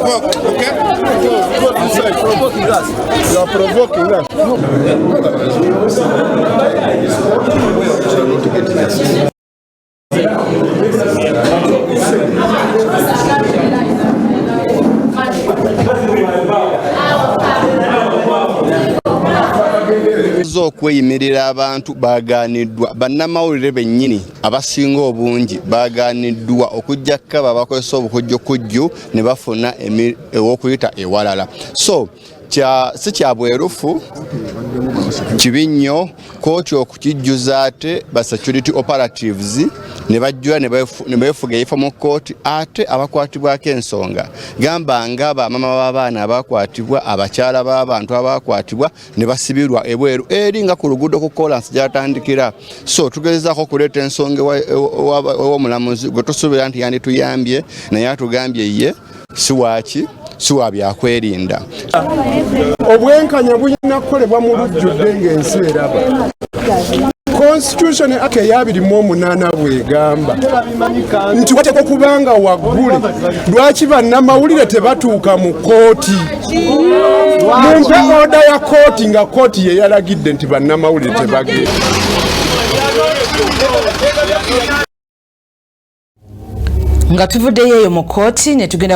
Provoke, okay? Provoking us. You are provoking us. Okweyimirira abantu baganiddwa, bannamawulire bennyini abasinga obungi baganiddwa okujjako abo abakozesa obukujjukujju ne bafuna ew'okuyita ewalala. So si kya bwerufu, kibi nnyo kooti okukijjuza ate ba security operatives ne bajjula ne beefuga ebifo mu kkooti, ate abakwatibwako ensonga gamba nga bamama b'abaana abakwatibwa, abakyala b'abantu abakwatibwa ne basibirwa ebweru eri nga ku luguudo ku kolansi gyatandikira. So tugezezaako okuleeta ensonga ew'omulamuzi gwe tusuubira nti yandituyambye, naye atugambye ye si waaki, si wa byakwerinda. Obwenkanya bulina kukolebwa mu lujjudde ng'ensi eraba. Constitution Act eya 28 bw'egamba nti wateekwa okuba nga waggule, lwaki bannamawulire tebatuuka mu kkooti? Mumpe order ya kkooti nga kkooti ye yalagidde nti bannamawulire tebagenda. Nga tuvuddeyo eyo mu kkooti ne tugenda